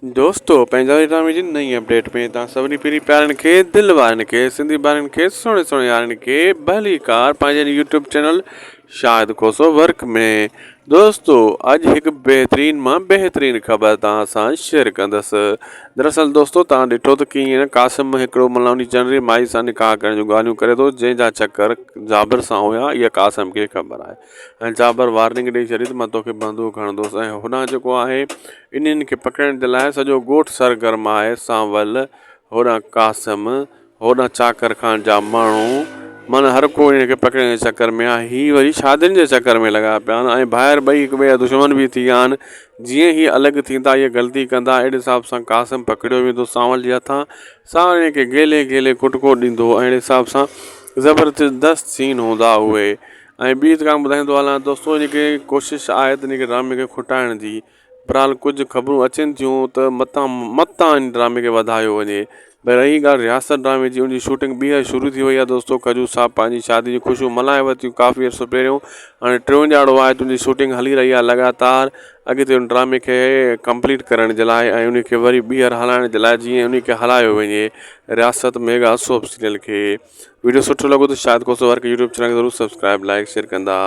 دوستو پنهنجا ڊرامي جي نئين اپڊيٽ ۾ توهان سڀني پيري پيارن کي دل وارن کي سنڌي ٻارن کي سهڻي سهڻي يارن کي ڀلي ڪار پنهنجي YouTube channel Shahid Khoso work ۾ دوستو اڄ هڪ بهترين مان بهترين خبر توهان سان شيئر ڪندس دراصل دوستو توهان ڏٺو ته ڪيئن قاسم هڪڙو مطلب ان چنري مائي سان نڪاح ڪرڻ جون ڳالهيون ڪري ٿو جنهن جا چڪر جابر سان هيا اها قاسم کي خبر آهي ۽ جابر وارننگ ڏئي ڇڏي ته مان توکي بندوق هڻندس ۽ هوڏانهن جيڪو آهي انهن کي پڪڙڻ جي لاء سڄو ڳوٺ سرگرم آهي. سانول، هوڏانهن قاسم، هوڏانهن چاڪر خان جا ماڻهو، معنيٰ هر ڪو انهن کي پڪڙڻ جي چڪر ۾ آهي. هي وري شادين جي چڪر ۾ لڳا پيا آهن ۽ ڀائر ٻئي هڪ ٻئي جا دشمن به ٿي ويا آهن. جيئن هي الڳ ٿيندا اهي غلطي ڪندا اهڙي حساب سان قاسم پڪڙيو ويندو سانول جي هٿان. سانول انهن کي گهلي گهلي ڪٽڪو ڏيندو ۽ اهڙي حساب سان زبردست سين هوندا اهي. ۽ ٻي ڳالهه ٻڌائيندو هلان دوستو ان کي ڪوشش آهي ته ان کي ڊرامي کي کٽائڻ جي بھرحال ڪجهه خبرون اچن ٿيون ته متان متان ان ڊرامي کي وڌايو وڃي پر رهي ڳالهه رياست ڊرامي جي ان جي شوٽنگ ٻيهر شروع ٿي وئي آهي دوستو کجو صاحب پنهنجي شادي جون خوشيون ملهائي ورتيون ڪافي عرصو پهريون هاڻي ٽيون ڏهاڙو آهي ته ان جي شوٽنگ هلي رهي آهي لڳاتار اڳتي ان ڊرامي کي ڪمپليٽ ڪرڻ جي لاء ۽ ان کي وري ٻيهر هلائڻ جي لاء جيئن ان کي هلايو وڃي رياست ميگا سوپ سيريل کي ويڊيو سٺو لڳو ته Shahid Khoso work YouTube channel کي ضرور سبسڪرائب لائڪ شيئر ڪندا.